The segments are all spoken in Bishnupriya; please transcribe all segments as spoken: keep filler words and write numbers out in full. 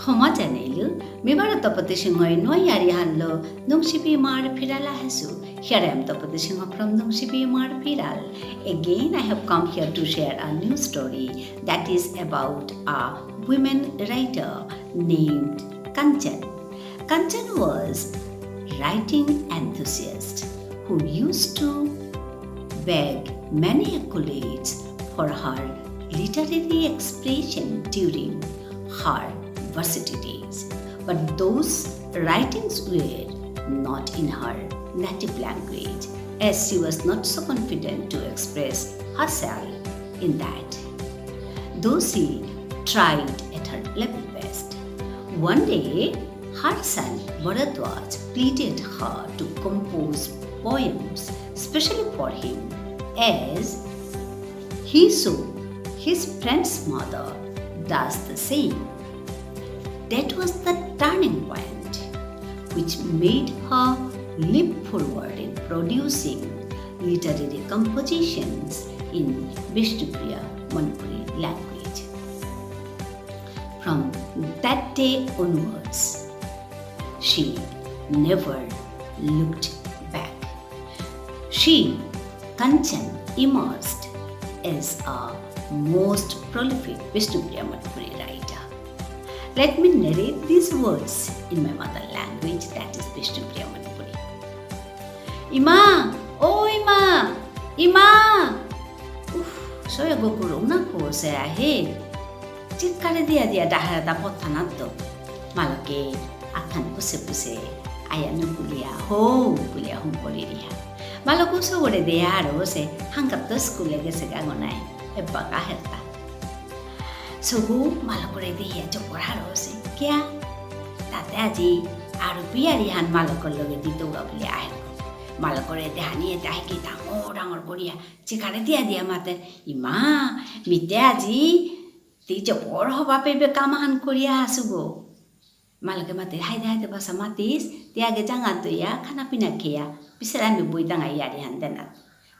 ক্ষমা জানাইলু, মি বারো তপতি সিংহ নুয়া ইয়ারি হানলো, নুংশিপি ইমার ফিরাল আহেসু। Here I am Tapati Singha from Nungshipi Imar Phiral. Again, I have come here to share a new story that is about a women writer named Kanchan. Kanchan was writing enthusiast who used to bag many accolades for her literary expression during her varsity days. But those writings were not in her native language, as she was not so confident to express herself in that, though she tried at her level best. One day, her son Bharadwaj pleaded her to compose poems specially for him, as he saw his friend's mother does the same. That was the turning point which made her leap forward in producing literary compositions in Bishnupriya Manipuri language. From that day onwards, she never looked back. She, Kanchan, emerged as a most prolific Bishnupriya Manipuri writer. Let me narrate these words in my mother language, that is Bishnupriya Manipuri. ইমা, ও ইমা, ইমা! উফ, সয়া গকুর উনা কোসে আহে। চিৎকারে দিয়া দিয়া ডাহারাতা পথানাত তো। মালকে আথান পুসে পুসে আয়া নুকুলিয়া, হো বুলিয়া হুম করিরিয়া। মালকু সবরে দেয়া আরো সে হাঙ্কাত তো স্কুলে গেসেগা গনাই। এবাকা হেরতা। সবু মালকরে দেয়া চপর আরো সে। কিয়া? তাতে আজি আরো পিয়ারি হান মালকর লগে দিতৌগা বুলিয়া আহের। মালকরে দেহানি এতা হে কি ডাঙর ডাঙর করিয়া চিকারে দিয়া দিয়া মাতে, ইমা, মিতে আজি তি জবর হবা পেবে কাম আহান করিয়া আসু গো। মালকে মাতে, হাইদে হাইদে বাসা মাতিস, তি আগে জাঙাত দইয়া, খানা পিনা খেয়া, পিছে আমি বই তাঙা ইয়ারি হান দেনাত।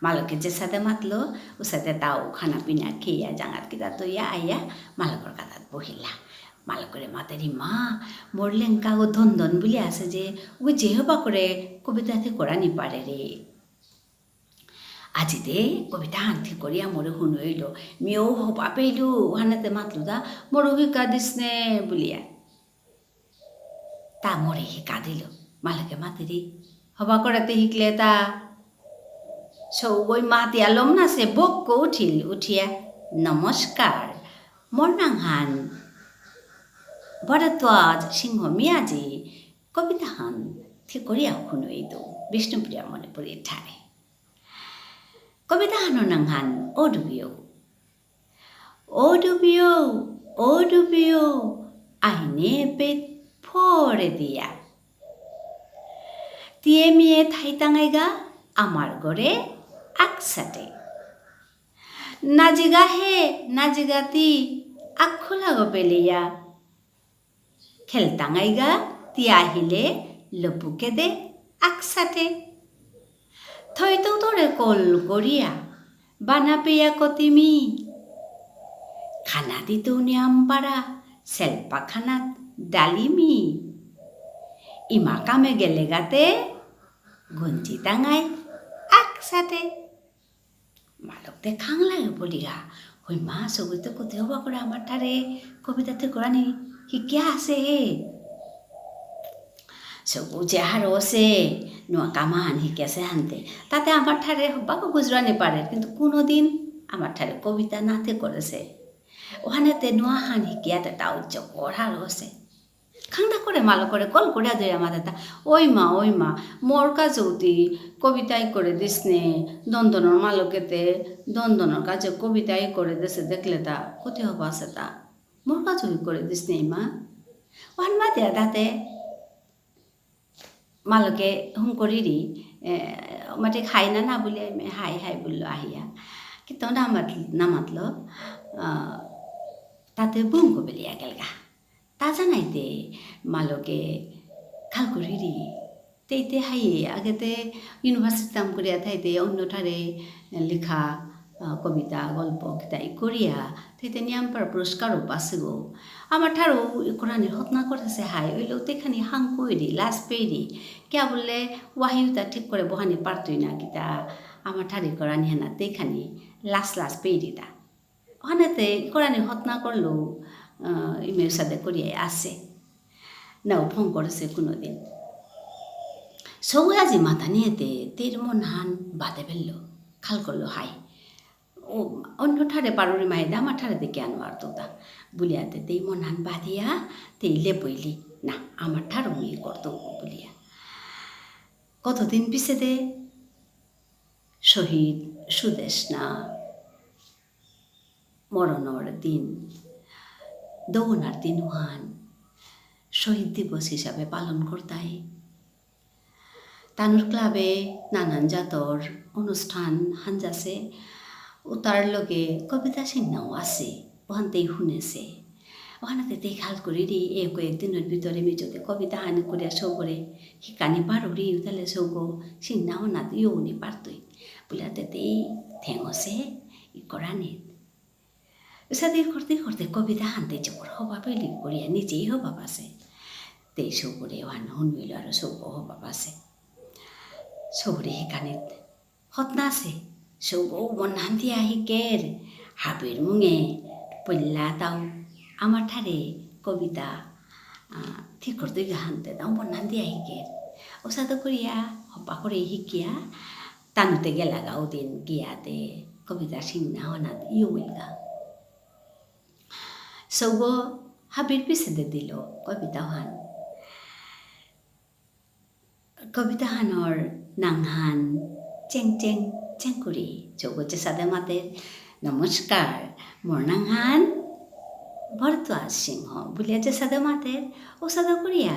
মালকে যে সাথে মাতলো, ও সাথে তাও খানা পিনা খেয়া, জাঙাত কিতা দইয়া আইয়া, মালকর কাতাত বহিলা। মালকরে মাতের, ইমা, মোর লেংকা ও ধন ধন বুলি আছে যে, ও যে হবা করে কবিতা থিকরানি পারে রে। আজি দে কবিতা হান থিকরিয়া মোরে হুনইল, মিও হবা পেইলু, হানাতে মাতলু দা, মোরও হিকা দিসনে বুলিয়া। তা মোরে হিকা দিল, মালকে মাতেরি, হবা করাতে হিকলে তা। সৌগই মাতিয়া লম না সে বক্ক উঠিল, উঠিয়া, নমস্কার, মোর নাঙহান ভরদ্বাজ সিংহ, মি আজি কবিতা হান থিকরিয়া হুনইতৌ, বিষ্ণুপ্রিয়া মণিপুরী ঠারে। কবিতা হানর নাঙহান অডুবিও। অডুবিও, অডুবিও, আইনে পেট ফরে দিয়া। তিয়ে মিয়ে থাইতাঙাইগা আমার ঘরে আকসাতে। নাজিগা হে, নাজিগা তি, আকখুলা গো বেলিয়া। খেলতাঙাইগা তি আহিলে লপুকে দে আকসাতে। থইতৌ তোরে কল করিয়া বানা পেয়া কতিমি। খানা দিতৌ নিয়াম পারা সেলপা খানাত ডালিমি। ইমা কামে গেলেগাতে গুঞ্জি তাঙাই আকসাতে। মালক দে খাং লাগে বুলিয়া, হই মা, সগুই তো কোথাও বা করে আমার ঠারে কবিতা থিকরানি হিকিয়া আছে হে। সগু যে হারসে, নুয়া কামান হিকিয়াছে হানতে। তাতে আমার ঠারে হবাকো গুজরানি পারে, কিন্তু কোনোদিন আমার ঠারে কবিতা না থিকরেছে। ওহানেতে নুয়া হান হিকিয়াতে তাও জবর হারসে। খাংদা করে মালকরে কল করে দইয়া মাতেতা, ওই মা, ওই মা, মোর কাছেও তি কবিতাই করে দিস নে, দন্দনর মালকেতে, দন্দনর কাছে কবিতাই করে দেসে দেখলে তা, ক্ষতি হবা আছে তা। মোর কাছেও করে দিস নে, মা। ওহান মাতিয়া তাতে, মালকে হুম করিরি, এ, মাতে খাই না না বুলে, আমি হাই হাই বুললো আহিয়া। কিন্তু না মাত-, না মাতলো, আ, তাতে বুম কো বেলিয়া গেলগা। তা জানাইতে মালকে খাল করিরি। তেইতে হাইয়ে, আগেতে university কাম করিয়া থাইতে অন্য ঠারে লিখা, আহ, কবিতা, গল্প, কিতা ইকরিয়া, তেতে নিয়াম পার পুরস্কারও পাসিব। আমার ঠারও ইকরানি হতনা করেসে হাই, ওইলো তেখানি হাংকুইরি, লাজ পেইরি। কিয়া বুললে, ওয়াহিউতা ঠিক করে বহানি পারতই না কিতা, আমার ঠার ইকরানি হানা তেখানি লাজ লাজ পেইরিতা। ওহানেতে ইকরানি হতনা করলো, আহ, ইমের সাথে করিয়া আসে। নাও ফোন করেসে কোনোদিন। সৌয়ে আজি মাতানিয়েতে তের মনহান বাদে বেললো, খাল করলো হাই। ও, অন্য ঠারে পারুরি মাইদা, আমার ঠারে দেখে আনোয়ার তোতা। বুলিয়াতে তেই মনহান বাদিয়া, তেই লেপইলি। না, আমার ঠারও মি করতো বুলিয়া। কতদিন পিছেদে শহীদ সুদেষ্ণা মরণর দিন, দৌনার দিন ওহান শহীদ দিবস হিসাবে পালন করতাই। তানুর ক্লাবে নানান জাতর অনুষ্ঠান হানজাসে, উতার লগে কবিতা সিংনাও আসে, ওহানতেই হুনেসে। ওহানাতে তেই খাল করিরি, এ কয়েক দিনর ভিতরে মি যদি কবিতা হানি করিয়া সৌগরে হিকানি পারুরি, উতালে সৌগ সিংনা অনাত ইয়ৌনি পারতই। বুলিয়াতে তেই থেঙসে ইকরানিত। উসাদে করতে করতে কবিতা হানতে জবর হবা পেলি করিয়া নিজেই হবা পাসে। তেই সৌগরে ওহান হুনবিল আর সৌগ হবা পাসে। সৌগরে হিকানিত হতনাসে, সৌগ মনহান দিয়া হিকের, হাবির মুঙে পল্লা তাও আমার ঠারে কবিতা, আহ, ঠিক করতে গাহানতে তাও মনহান দিয়া হিকের। ওসাদে করিয়া, হবা করে হিকিয়া, তানুতে গেলাগা ওদিন গিয়াতে কবিতা সিংনা অনাত ইয়ৌইলগা। সৌগ হাবির পিছেদে দিল কবিতা হান। কবিতা হানর নাঙহান চেং চেং চেংকুরি। সৌগ যেসাদে মাতের, "নমস্কার, মোর নাঙহান ভরদ্বাজ সিংহ" বুলিয়া যেসাদে মাতের, ওসাদে করিয়া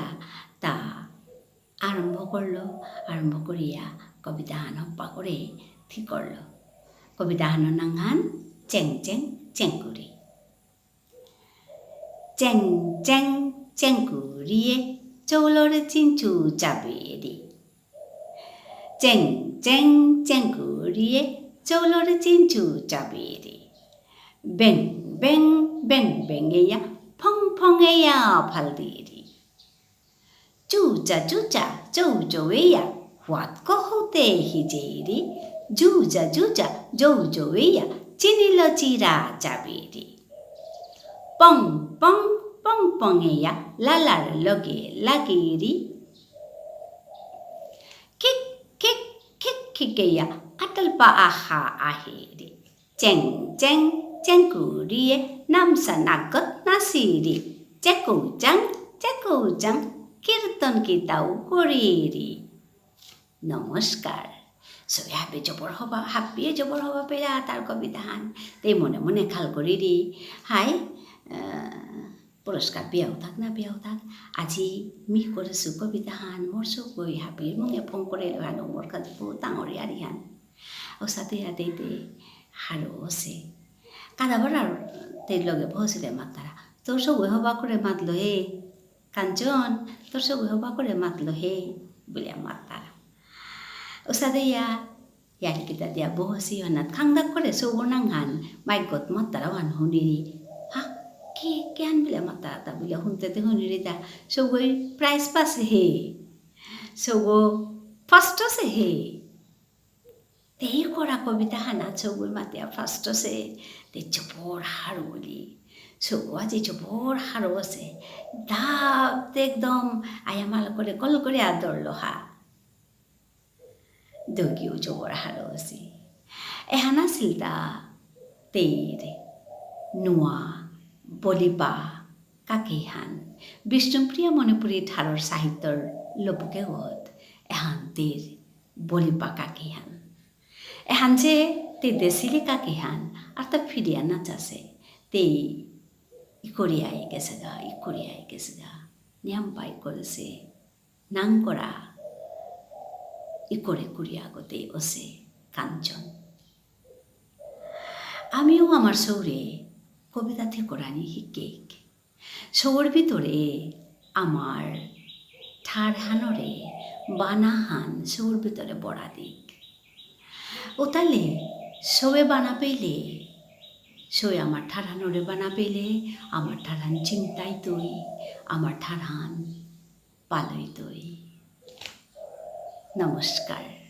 তা আরম্ভ করলো, আরম্ভ করিয়া কবিতাহান হবা করে ঠিক করলো। কবিতাহানর নাঙহান চেং চেং চেংকুরি। চেং চেং চেংকুরিয়ে চৌলরে চিঞ্চু চাবিরি। চেং চেং চেংকুরিয়ে চৌলরে চিঞ্চু চাবিরি। বেং বেং বেং বেঙেয়া ফং ফঙেয়া ফালদিরি। চুচা চুচা চৌ চৌইয়া, হুয়াত কহুতে হিজেইরি, জুজা জুজা জৌ জৌইয়া, চিনিল চিরা চাবিরি। পং পং পং পঙেয়া, লালার লগে লাগিরি। খিক খিক খিক খিকেয়া, আতলপা আহা আহিরি। চেং চেং চেংকুরিয়ে নামসা নাগত নাচিরি। চেকৌ চাং চেকৌ চাং কীর্তন কিতাও করিরি। নমস্কার। সবে হাবি জবর হবা, হাবিয়ে জবর হবা পেলা তার কবিতাহান। তেই মনে মনে খাল করিরি। হাই, আহ, পুরস্কার পেয়াও থাক না পেয়াও থাক। আজি মি করেসু কবিতাহান, মোর সৌগই হাবির মুঙে ফং করে লহানো মোর কাছে বহুত ডাঙর ইয়ারিহান। ওসাদে ইয়াদেইতে হারৌ অসে। কাদাবার আর তেই লগে বহসিলে মাতারা। তোর সৌগই হবা করে মাতলো হে। কাঞ্চন, তোর সৌগই হবা করে মাতলো হে। বুলিয়া মাতারা। ওসাদে ইয়া, ইয়ারি কিতা দিয়া বহসি অনাত খাংদাক করে সৌগ নাঙহান মাইকত মাতারা ওহান হুনিরি। হা, কে, কে আন বুলিয়া মাতারা তা বুলিয়া হুনতে তে হুনিরি তা। সৌগই prize পাসে হে। সৌগ first অসে হে। তেই করা কবিতাহানা সৌগই মাতিয়া first অসে, তে জবর হারৌ অলি। সৌগ আজি জবর হারৌ অসে। দাব তে একদম আয়া মাল করে কল করে আদর লহা। দগিও জবর হারৌ অসি। এহান আসিলতা তেইর নুয়া বলিপা কাকেইহান। বিষ্ণুপ্রিয়া মণিপুরী ঠারর সাহিত্যর লপুকেগত এহান তেইর বলিপা কাকেইহান। এহান যে তে দেসিলি কাকেইহান, আর তা ফিরিয়া না চাসে, তে ইকরিয়া ইকেসেগা, ইকরিয়া ইকেসেগা, নিয়াম পাই করেসে, নাঙকরা, ইকরে কুরিয়া গতে অসে কাঞ্চন। আমিও আমার সৌরে কবিতা থিকরানি হিকেক। সৌর ভিতরে আমার ঠারহানরে বানাহান সৌর ভিতরে বড়া দিক। ওতালে সবে বানা পেলে, সবে আমার ঠারহানরে বানা পেলে, আমার ঠারহান চিন্তাইতই, আমার ঠারহান পালইতই। নমস্কার।